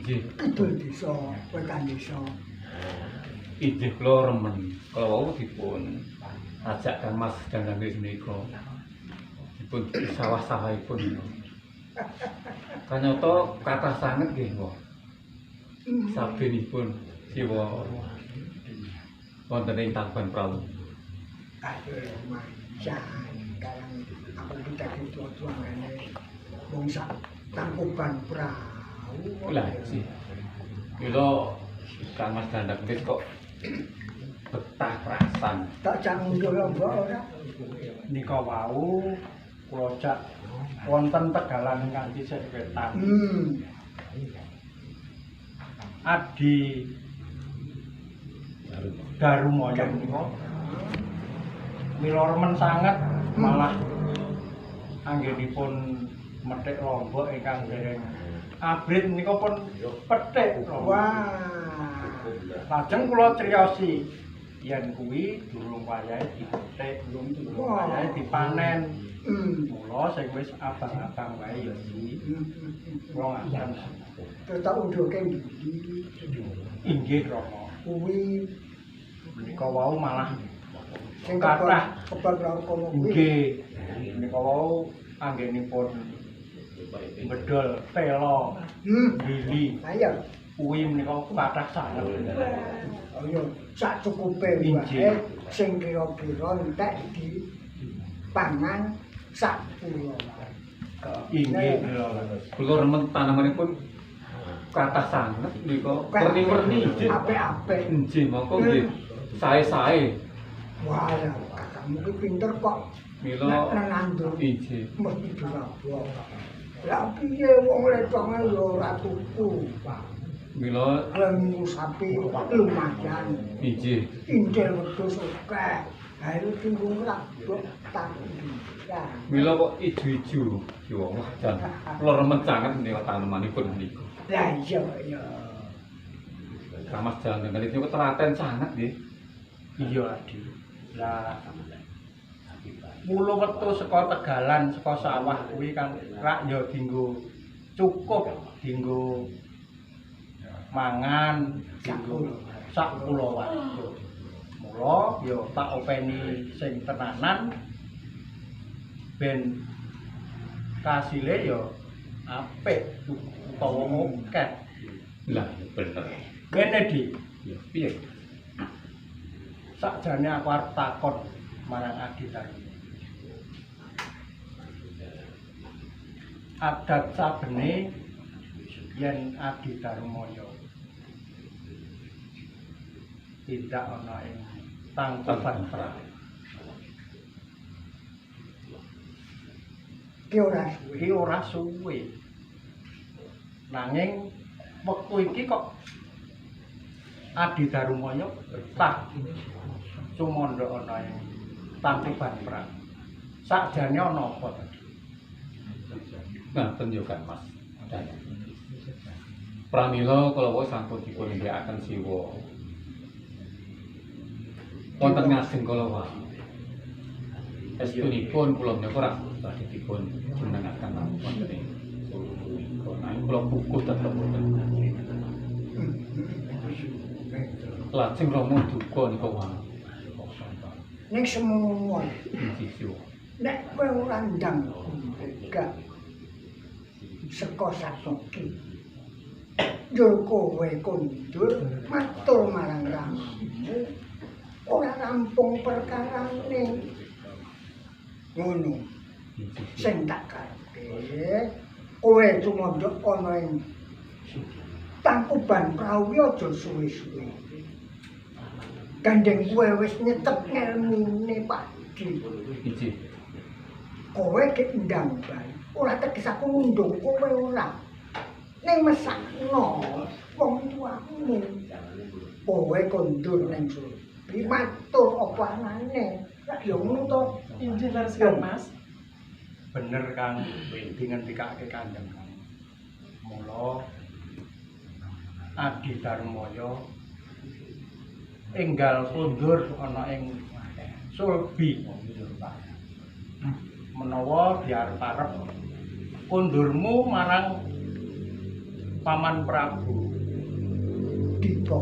Inggih. Kidul desa, wetan desa. Inggih kula remen. Kala wau dipun ajak Kang Mas Dandang menika. Dipun sawah-sawahipun. Kanyata kathah sanget nggih, Mbah. Sabenipun siwa wonten ing Tangkuban Prawu. Aduh, lumayan. Sekarang aku iki dadi tua-tua ngene. Wong sak Tangkuban Prawu. Lah sih. Mila Kang Mas Dandang wis kok betah kerasan. Tak jak ngunduh lombok ora? Nika wau kula jak wonten tegalan ingkang sisih wetan. Adi Darumaya menika mila remen sanget malah anggenipun methik lombok ingkang dereng abrit menika pun petik. Wah. Lajeng kula criosi yen kuwi durung wayahe dipetik, durung wayahe dipanen. Mula sing wis abang-abang wae ya iki. Kula ngaten. Terus tak unduhke ndi? Inggih Rama. Kuwi menika wau malah sing kathah kebon loro kono kuwi. Nggih. Menika wau anggenipun bedol tela. Lili. Ayo. Kuwi menika kathah sanget. Ayo sak cukupe wae sing kira-kira entek di pangan sak pulo. Inggih. Kula remen tanamanipun kathah sanget nika werni-werni. Apik-apik. Nggih, mongko nggih. Sae-sae. Wah, kakakmu ki pinter kok. Mila nandur. Inggih. Mesti dirabok. Lah piye wong letonge ya ora tuku, Pak. Mila ngingu sapi lumayan. Inggih. Intil wedhus akeh. Ha iki tinggung rabok tanduran. Mila kok ijo-ijo. Yo wah jan. Kula remen sanget menika tanemanipun niku. Lah iya ya. Kang Mas Dandang niku telaten sanget nggih. Iya, Adi. Lah mula wektu saka tegalan saka sawah kuwi kan rak ya dinggo cukup dinggo mangan dinggo sak kulawarga. Mula ya tak openi sing tenanan ben kasile ya apik utawa akeh. Lah bener. Kene Di. Ya piye? Sakjane aku arep takon marang Adi Darmo. Adat sabene yen Adi Darmaya tindak ana ing Tangkuban Prawu. Ki ora suwe. Ki ora suwe. Nanging wektu iki kok Adi Darmaya betah sumandha ana ing Tangkuban Prawu. Sakjane ana apa to? Ngaten yo Kang Mas. Pramila kala wau sampun dipun ngendikaken siwa. Wonten ngajeng kala wau. Estunipun kula menika ora badhe dipun jumenengaken wonten ing Solo punika. Nanging kula kukuh tetep wonten. Lajeng Rama duka nika wau. Ning semono. Inggih siwa. Nek kowe ora ndang gak saka saiki. Yo kowe kondur matur marang ramamu ora rampung perkarane. Ngono. Sing tak karepe kowe tumandha ana ing Tangkuban Prawu aja suwe-suwe. Gandeng kowe wis nyetep ngelmune Pakdi. Inggih. Kowe gek ndang bae. Ora teges aku ngundung kowe ora. Ning mesakno wong tuamu. Kowe kondur ning Sulbi matur apa anane. Lah ya ngono to. Inggih leres Kang Mas. Bener Kang dingendikake Kanjeng. Mula Adi Darmaya enggal kondur ana ing Sulbi. Menawa diarep-arep kondurmu marang Paman Prabu Dipa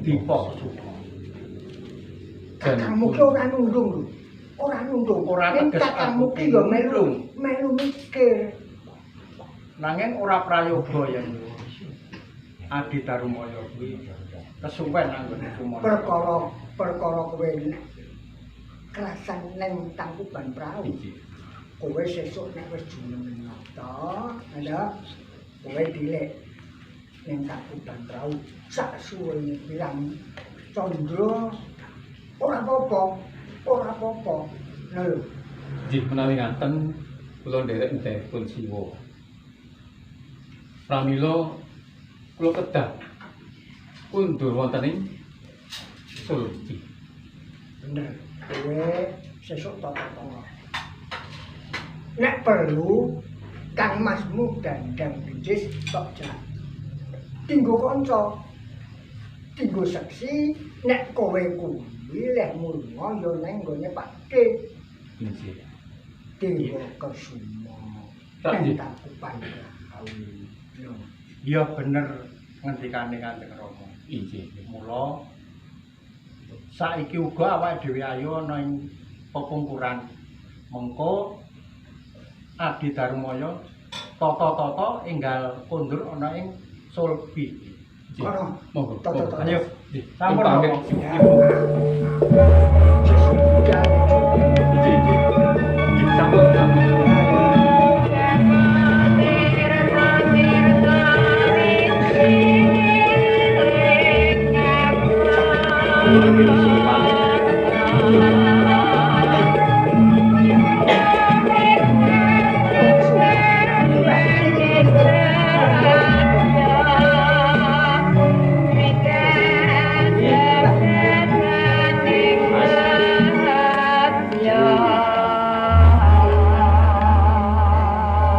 Dipa Kesuma. Kakangmu ki ora nundung lho. Ora nundung. Ora Ning teges kakangmu aku ki ya melu nundung. melu mikir. Nanging ora prayoga yen Adi Darumaya kuwi kesuwen anggone sumana. Perkara perkara kowe kerasan neng Tangkuban Prau. Inggih. Kowe sesuk nek wis jumeneng nata, ada kowe dilek ning Tangkuban Prau sak suwene pirang candra ora apa-apa, ora apa-apa. Lho, Nggih menawi ngaten kula nderek ndherepun siwa. Pramila kula kedah kundur wonten ing Sulbi. Bener. Kowe sesuk tata-tata. Nek perlu Kang Masmu Dandang Bijis tok jak. Dinggo kanca. Dinggo seksi nek kowe kuwi leh mulunga ya nang nggone Pakde. Inggih. Dewa Kesuma. Tak, Nang nggih. Tangkuban Prau. Lho. Ya bener ngendikane Kanjeng Rama. Inggih. Mula saiki uga awake dhewe ayo ana ing pepungkuran. Mengko Adi Darmaya tata-tata enggal kondur ana ing Sulbi. Nggih. Kono. Monggo. Tata-tata. monggo. Ayo. Nggih. Sampun, Pamit. Romo. Ibu. Sesuk budal. Nggih, nggih. Nggih, sampun, sampun.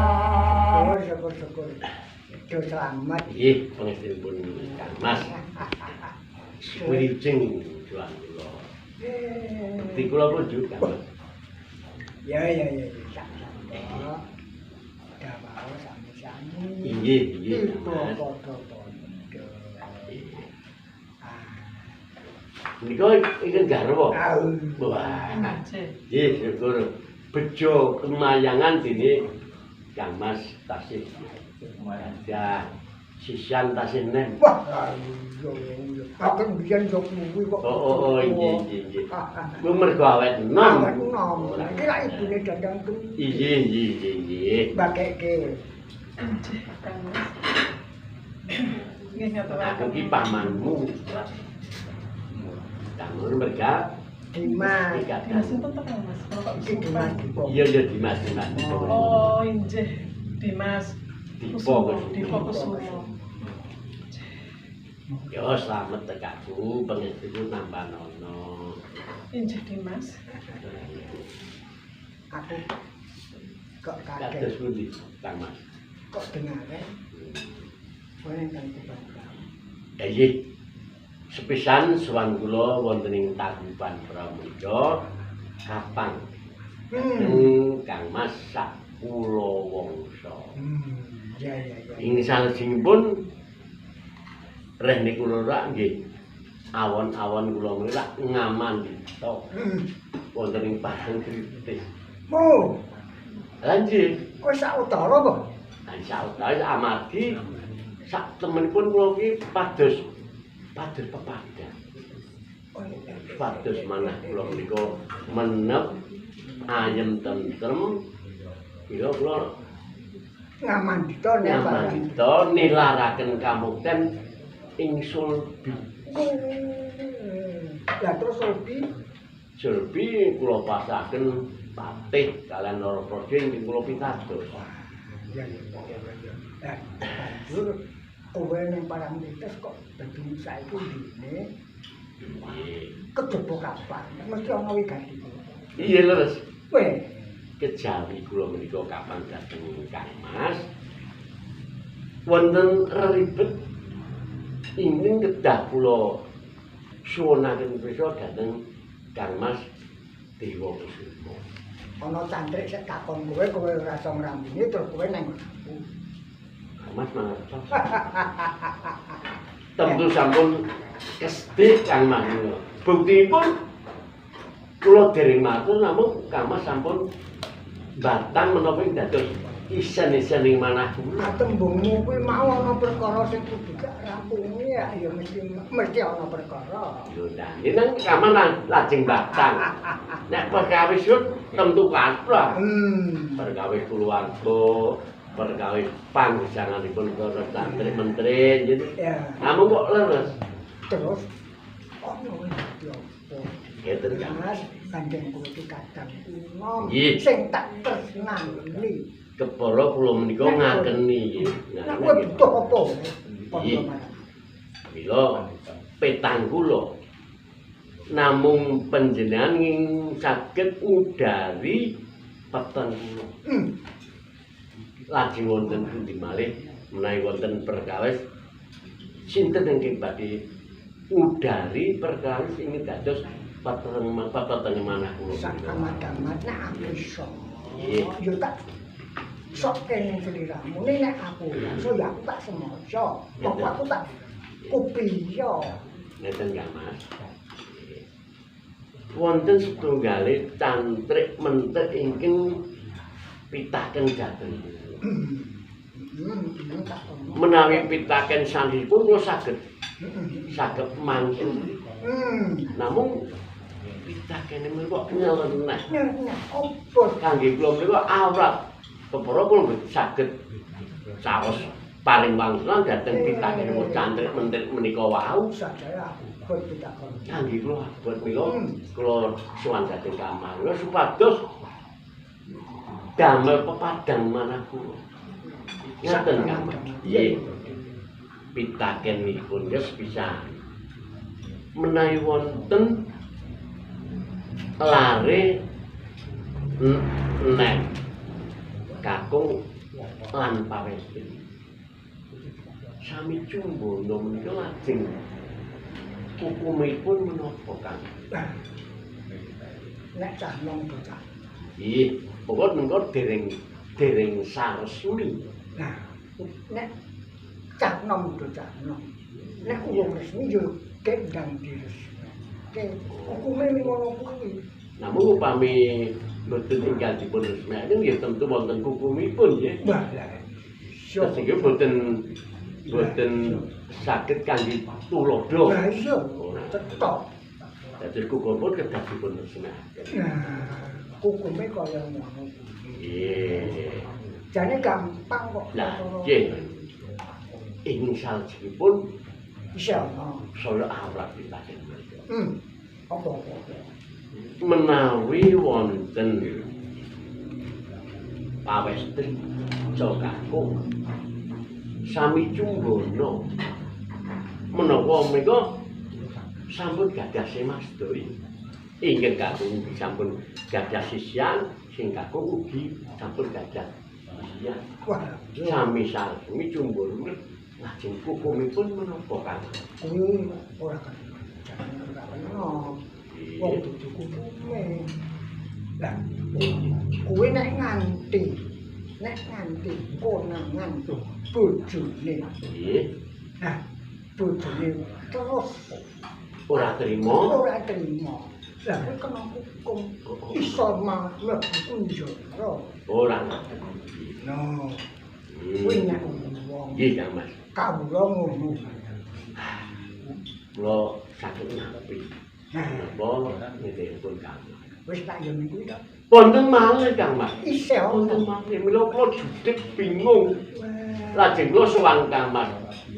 Syukur, syukur, syukur. Do selamat. Nggih, pangestunipun Kang Mas. Wilujeng juang kula. Bekti kula pun Kang Mas. Ya, ya, ya, ya. Sak sapa. Dawao sami-sami. Inggih, inggih, Iku Kang Mas. padha-padha. Menika ingkang garwa. Ah. Wah. Nggih, syukur. Bejo kemayangan dene Kang Mas tasih. Ya, sisan tasih nem. Wah, iya, iya. Aku mbiyen yo kuwi kok. Oh, oh, oh, inggih, inggih, inggih. Kuwi mergo awet enom. Awet enom. Iki lak ibune Dandang kuwi. Inggih, inggih, inggih, inggih. Bakekke. Aku ki pamanmu. Kang ngono merga Dimas. ikatan. Iki Dimas Dipo. Iya, iya, Dimas, Dimas. Oh, injih Dimas Dipo Kusumo, Kusumo. Dipo Kusumo. Ya slamet tekaku pangestuku tambanono. Injih Dimas. Aku kok Kados kaget. pundi, Kang Mas? Kok dengare kowe nang Tangkuban Prau. Ya nggih. Sepisan sowan kula wonten ing Tangkuban Prau menika kapang Kang Mas sak kula wangsa. Ya, ya, ya. Ing salajengipun rehne kula rak nggih awon-awon kula menika rak ngamandita wonten ing Parangtritis. Mo, Lah nggih, kowe sak utara apa? lan sautawis amargi sak temenipun kula ki pados pados pepadhan. Pados manah kula menika menep ayem tentrem kira kula Ngamandita nek barang. ngamandita nilaraken kamukten ing Sulbi. Lah terus Sulbi Sulbi kula pasaken patih kalian Narapraja ingkang kula pitados. Ya, ya, ya, ya, ya. Banjur kowe ning Parangtritis kok dadi saiki ndine Nggih. kejaba kapan? Mesti ana wigati. Iya leres. Weh, Kejawi kula menika kapan dhateng Kang Mas. Wonten reribet ingkang kedah kula suwunaken pirsa dhateng Kang Mas Dewa Kusuma. Ana cantrik sik takon kowe, kowe ora iso ngrambungi terus kowe nang aku. Mas mangertos. Tentu sampun kesdik Kang Mas. Buktinipun kula dereng matur namung Kang Mas sampun batang menapa ing dados isen-isen ing manah kula. Tembungmu kuwi mau ana perkara sing kudu gak rampungi ya, ya mesti ana perkara. Lho lah, nang Kang Mas lajeng batang. Nek perkawis tentu kathah. Perkawis keluarga, perkawis panggesanganipun para santri menteri gitu. Ya. Namung kok leres. Terus ono iki apa? Ngeten Kang Mas, kanjeng kula iki kadang enom sing tak tresnani. Kepara kula menika ngakeni nggih. Nek kowe butuh apa? Padha marang. Mila petang kula namung panjenengan ing saged ngudari peteng kula. Lajeng wonten pundi malih menawi wonten perkawis sinten ingkang badhe ngudari perkawis ing dados peteng peteng manah kula. Sak amat-amat nek aku iso. Nggih. Ya tak sok kene sliramu nek aku iso ya aku tak semojo. Pokok aku tak kupiya. Ngeten Kang Mas. Wonten setunggale cantrik mentek ingkang pitaken dhateng kula. Menawi pitaken sanesipun kula saged saged mantu. Namung pitakene menika nyeleneh. Nyeleneh opo? Kangge kula menika awrat. Kepara kula mboten saged saos paring wangsulan dhateng pitakene cantrik mentek menika wau. Sajaya abot pitakon. Kangge kula abot mila kula sowan dhateng kamar kula supados damel pepadang manah kula. Ngaten Kang Mas. Nggih. Pitakenipun wis pisan. Menawi wonten lare nek kakung lan pawestri sami cumbono menika lajeng hukumipun menapa Kang? Nek cah nom bocah. Nggih, pokok menika dereng saresmi. Nah, nek cah nom bocah nom. Nek urung resmi yo kendang diresmeke. Hukume ngono kuwi. Namung upami mboten ingkang dipun resmekaken nggih tentu wonten hukumipun nggih. Wah, lah. Terus nggih mboten saged kangge tuladha. Lah iya, tetep. Dados hukum pun kedah dipun resmekaken. Nah, hukume kaya ngono kuwi. Nggih. Jane gampang kok. Lah, nggih. Ing salajengipun isih ana saya awrat pitaken menika. Apa-apa. Menawi wonten pawestri kakung sami cumbono menapa menika sampun gadah semah sedaya. Ingkang kakung ugi sampun gadah sisian, sing kakung ugi sampun gadah sisian. Sami sami cumbono lajeng hukumipun menapa Kang? Kuwi ora kena. Ora kena. Wong dudu hukume. Lah, kuwi nek nganti konangan bojone. Nggih. Nah, bojone terus ora trima. Ora trima. Lah kuwi kena hukum iso mlebu penjara. Ora. No. Kuwi nek wong. Nggih, Kang Mas. Kawula ngono. Kula saged nampi. Napa nitipun Kang Mas? Wis tak yo niku to. Wonten malih Kang Mas. Isih wonten malih. Mila kula judeg bingung. Lajeng kula sowan Kang Mas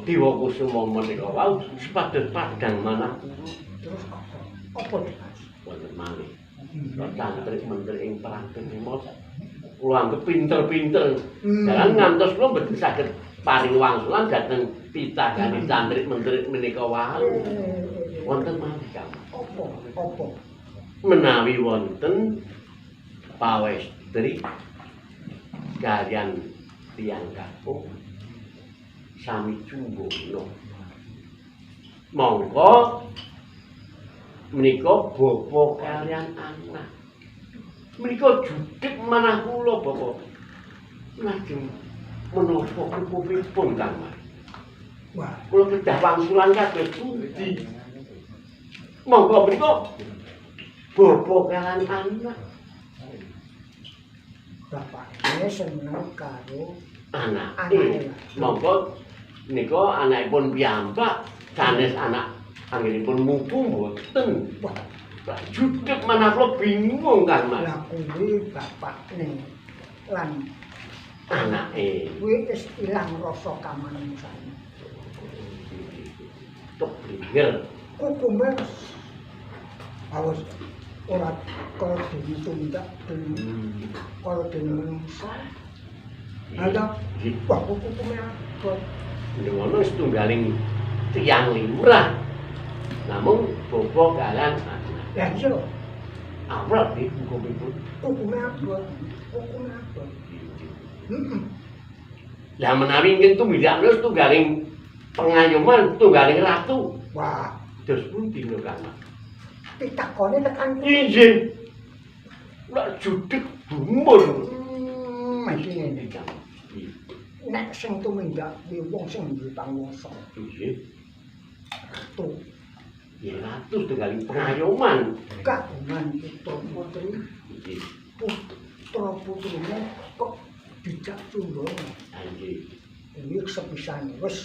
Dewa Kusuma menika wau supados padhang manah kula. Terus apa? Apa Mas? Wonten malih. Kula cantrik menteri ing Prapen Mos. Kula anggep pinter-pinter. Jalan ngantos kula mboten saged paring wangsulan dhateng pitagane cantrik menteri menika wau. Wonten malih Kang. Apa? Apa? Menawi wonten pawestri kaliyan tiyang kakung sami cumbono. Mongko menika bapa kaliyan anak. Menika judheg manah kula bapa. Lajeng Menapa hukumipun Kang Mas? Wah, Kula kedah wangsulan kados pundi? Monggo mriku bapa kalian anak. Bapakne seneng karo Anake. Monggo nika anakipun piyambak sanes anak anggenipun mupu mboten. Wah, judeg manah kula bingung Kang Mas. Lah kuwi bapakne lan anake kuwi wis ilang rasa kamanungsan. Tok blinger. Hukume awas ora kaya dene tumindak dene kaya dene manungsa. Ada wah hukume abot. Ngono setunggaling tiyang limrah. Namung bapa kalian anak. Lah iya. Awrat iki hukumipun. Hukume abot. Hukume abot. Heeh. Lah menawi ingkang tumindakno setunggaling pengayoman, setunggaling ratu. Wah, dos pundi lho Kang Mas? Pitakone tekan injih. Lak judeg gumun. Iki ngene. Nek sing tumindak kuwi wong sing duwe panguwasa. Nggih. Ratu. Ya ratu setunggaling pengayoman. Kagungan putra putri. Nggih. Putra putrine kok dijak cundhana. Nggih. Kuwi sepisan wis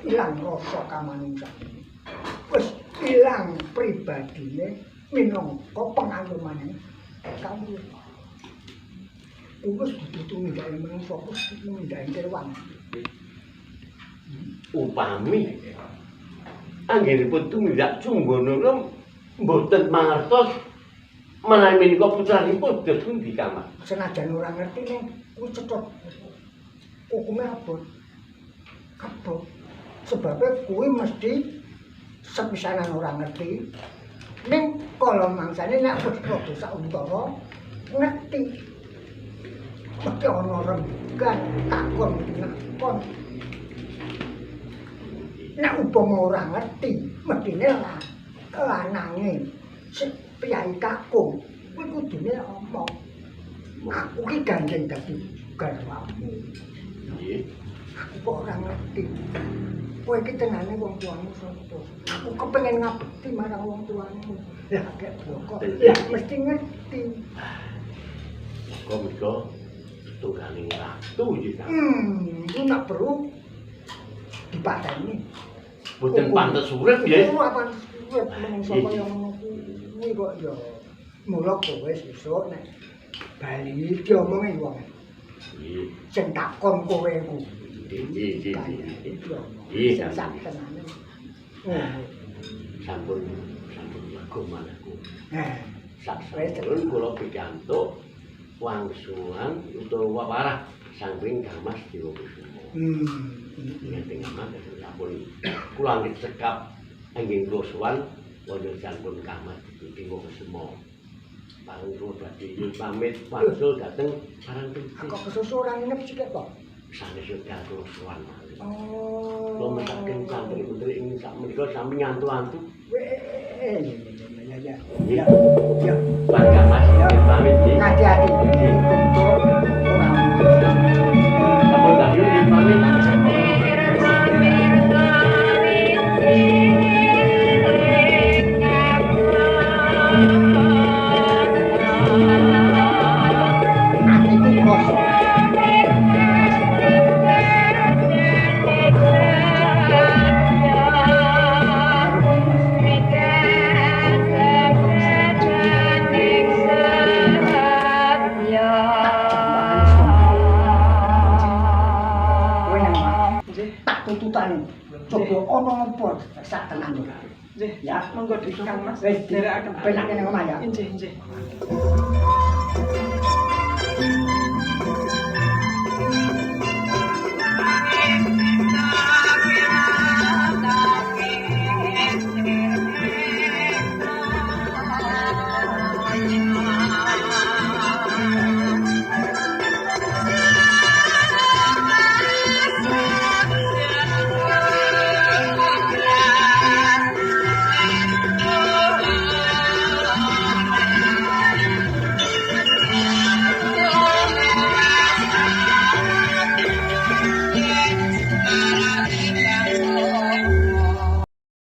ilang rasa kamanungsane. Wis ilang pribadine minangka pengayomane kawula. Kuwi wis dudu tumindake manungsa, wis tumindake kewan. Upami anggenipun tumindak cunggana mboten mangertos menawi menika putranipun dos pundi Kang Mas? Senajan ora ngerti ning kuwi cetha hukume abot. Abot. Sebabe kuwi mesti sepisanan ora ngerti. Ning kala mangsane nek wis rada sauntara ngerti. Mesti ana rembugan takon nakon. Nek upama ora ngerti, mestine lanange sing priyayi kakung kuwi kudune omong. Aku ki gandeng dadi garwamu. Nggih. Aku kok ora ngerti. Kowe iki tenane wong tuamu sapa? Aku kepengin ngabekti marang wong tuamu. Lah kek bloko. Lah mesti ngerti. Monggo menika setunggaling ratu nggih Kang. Iku nek perlu dipateni. Mboten pantes urip nggih. Ora pantes urip menungso kaya ngono kuwi kok ya. Mula kowe sesuk nek bali diomongi wong. Nggih. Sing takon kowe iku. Nggih, nggih, nggih. Nggih, sak tenane. Sampun sampun lega manahku. Heh. Sak sampun kula pikantuk wangsulan utawa warah saking Kang Mas Dewa Kusuma. Ingkang Mas sampun kula anggit sekap anggen kula sowan wonten sampun Kang Mas Dewa Kusuma. Pareng kula badhe nyuwun pamit wangsul dhateng Parangtritis. Kok kesusu ora nginep sithik kok? Sanes wekdal kula sowan malih. Oh. Kula metaken santri-santri ing sak menika sami ngantu-antu. Ya ya. Ya. Ya. Warga Mas pamit nggih. Hati-hati. Sampun dalu nggih pamit. Atiku krasa. Kowe nang Nggih. tak tututane. Coba ana apa sak tenan ora. Nggih. Ya. Monggo Kang Mas. Wis Nderekaken. Penake nang omah ya. Injih, injih. Thank